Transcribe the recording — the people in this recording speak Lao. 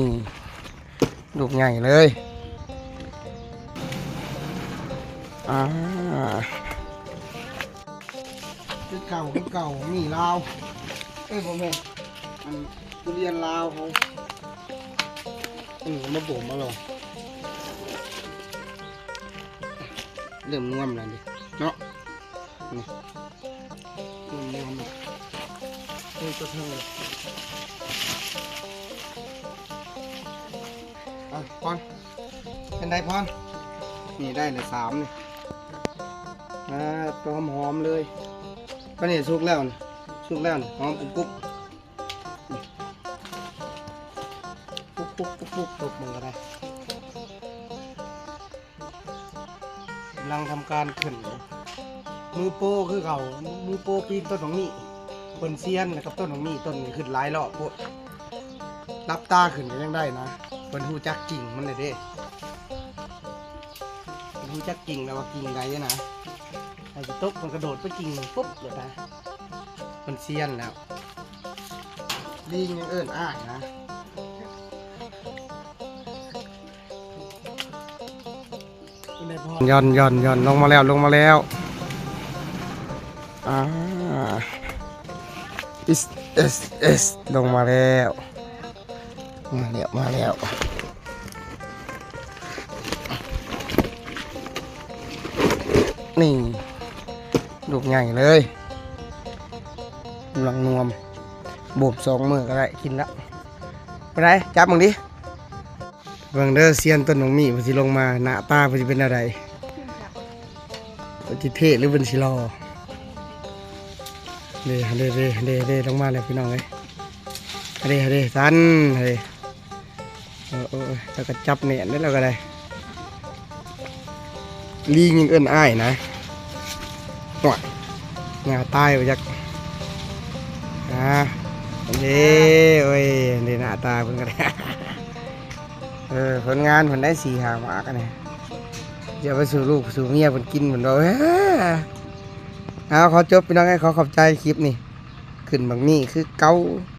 ນີ້ ລູກໃຫຍ່ເລີຍ ອ່າ ຄືເກົ່າ ຄືເກົ່າ ໝີ່ລາວ ເອີຍ ບໍ່ແມ່ນ ອັນ ທຸລຽນລາວເຮົາ ເອີ ມາບົ່ມມາລອງ ເລີ່ມນວມແລ້ວນີ້ເນາະ ນີ້ ເລີ່ມນວມແລ້ວ ນີ້ກໍເຖິງແລ້ວ ອ່ະ ພອນ ເປັນໃດພອນ? ນີ້ໄດ້ແລ້ວສາມນີ້ ອ່າ ຫອມໆເລີຍ ຕອນນີ້ສຸກແລ້ວນີ້ ສຸກແລ້ວນີ້ ຫອມກຸບໆ ປຸບໆໆໆ ຕົບມັນກໍໄດ້ ກຳລັງທຳການຂຶ້ນ ມືໂປຄືເກົ່າ ມືໂປປີນຕົ້ນໝາກມີ້ ເພິ່ນຊຽນກັບຕົ້ນໝາກມີ້ ຕົ້ນນີ້ຂຶ້ນຫຼາຍຮອບໂພດ ຫຼັບຕາຂຶ້ນກໍຍັງໄດ້ນະ ເພິ່ນຮູ້ຈັກກິ່ງມັນແລ້ວເດ້ ເພິ່ນຮູ້ຈັກກິ່ງແລ້ວວ່າກິ່ງໃດນະ ໃຫ້ຊິຕົກມັນກະໂດດໄປກິ່ງປຸບໂລດນະ ເພິ່ນຊຽນແລ້ວ ລີງຍັງເອີ້ນອ້າຍນະ. ຢ່ອນ ຢ່ອນ ຢ່ອນ ລົງມາແລ້ວ ລົງມາແລ້ວ ອ່າ ອິສ ເອສ ເອສ ລົງມາແລ້ວ ມາແລ້ວ ມາແລ້ວ ນີ້ ລູກໃຫຍ່ເລີຍ ກຳລັງນວມ ບົ່ມສອງມື້ກໍໄດ້ກິນລະ ເປັນໃດ? ຈັບເບິ່ງດິ ເບິ່ງເດີ ຊຽນຕົ້ນໝາກມີ້ເພິ່ນຊິລົງມາ ໜ້າຕາເພິ່ນຊິເປັນແນວໃດ? ເພິ່ນຊິເທ່ ຫຼືເພິ່ນຊິຫຼໍ່? ເດ້ ເດ້ ເດ້ ເດ້ ລົງມາແລ້ວພີ່ນ້ອງເອີຍ ເດ້ ເດ້ ຊັ້ນ ເດ້ ເອີ ເອີ ເອີ ແລ້ວກໍຈັບແໜ້ນເດ້ ແລ້ວກໍໄດ້ ລີງຍັງເອີ້ນອ້າຍນະ ໂອ້ຍ ຫຍ້າຕາຍບໍ່ຈັກ ອ່າ ເດ້ ໂອ້ຍ ເດ້ ໜ້າຕາເພິ່ນກໍໄດ້ ເອີ ຜົນງານເພິ່ນໄດ້ສີ່ຫ້າໝາກອັນນີ້ ຈະໄປສູ່ລູກສູ່ເມຍເພິ່ນກິນເພິ່ນວ່າ ເອີ ເອົາ ຂໍຈົບພີ່ນ້ອງເອີຍ ຂໍຂອບໃຈຄລິບນີ້ ຂຶ້ນບັກນີ້ຄືເກົ່າ.